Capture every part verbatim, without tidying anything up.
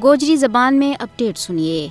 گوجری زبان میں اپڈیٹ سنیے۔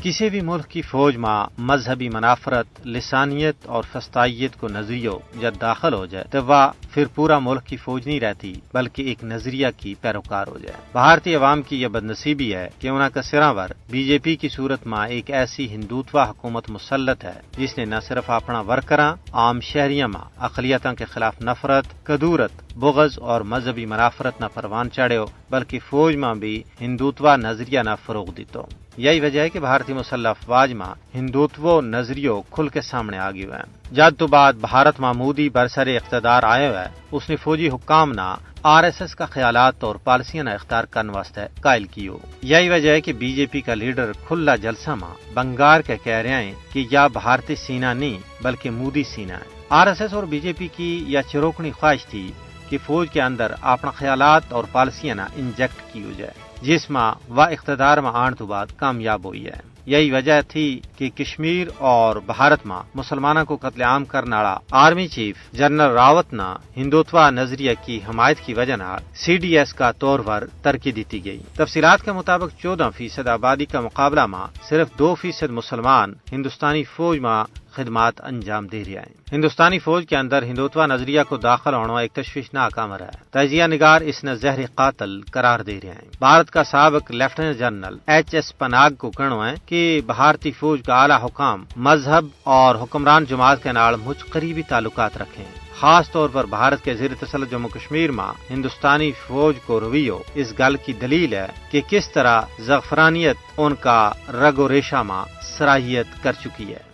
کسی بھی ملک کی فوج ما مذہبی منافرت، لسانیت اور فستائیت کو نظریو جد داخل ہو جائے تو وہ پھر پورا ملک کی فوج نہیں رہتی، بلکہ ایک نظریہ کی پیروکار ہو جائے۔ بھارتی عوام کی یہ بدنصیبی ہے کہ انہاں کا سراں ور بی جے پی کی صورت ما ایک ایسی ہندوتوا حکومت مسلط ہے، جس نے نہ صرف اپنا ورکراں، عام شہریاں ما اقلیتاں کے خلاف نفرت، کدورت، بغض اور مذہبی منافرت نہ پروان چڑھیو، بلکہ فوج ما بھی ہندوتوا نظریہ نا فروغ دیتو۔ یہی وجہ ہے کہ بھارتی مسلح افواج ما ہندوتو نظریو کھل کے سامنے آ گیو ہے۔ جد تو بعد بھارت ما مودی برسر اقتدار آیو ہے، اس نے فوجی حکام نا آر ایس ایس کا خیالات اور پالیسیاں نا اختیار کرن واسطے قائل کیو۔ یہی وجہ ہے کہ بی جے پی کا لیڈر کھلا جلسہ ما بنگار کے کہہ رہیا ہیں کہ یا بھارتی سینا نہیں، بلکہ مودی سینا ہے۔ آر ایس ایس اور بی جے پی کی یا چروکنی خواہش تھی کہ فوج کے اندر اپنا خیالات اور پالیسیاں نا انجیکٹ کیو جائے، جس ما وہ اقتدار ما آن تو بعد کامیاب ہوئی ہے۔ یہی وجہ تھی کہ کشمیر اور بھارت ما مسلماناں کو قتل عام کرن آڑا آرمی چیف جنرل راوت نا ہندوتوا نظریہ کی حمایت کی وجہ نال سی ڈی ایس کا طور پر ترقی دیتی گئی۔ تفصیلات کے مطابق چودہ فیصد آبادی کا مقابلہ ما صرف دو فیصد مسلمان ہندوستانی فوج ما خدمات انجام دے رہیا ہیں۔ ہندوستانی فوج کے اندر ہندوتوا نظریہ کو داخل ہونو ایک تشویشناک امر ہے۔ تجزیہ نگار اس نا زہر قاتل قرار دے رہیا ہیں۔ بھارت کا سابق لیفٹننٹ جنرل ایچ ایس پناگ کو کہنو ہے کہ بھارتی فوج کا اعلی حکام مذہب اور حکمران جماعت کے نال مچ قریبی تعلقات رکھیں۔ خاص طور پر بھارت کے زیر تسلط جموں کشمیر ما ہندوستانی فوج کو رویو اس گل کی دلیل ہے کہ کس طرح زغفرانیت ان کا رگ و ریشہ ما صلاحیت کر چکی ہے۔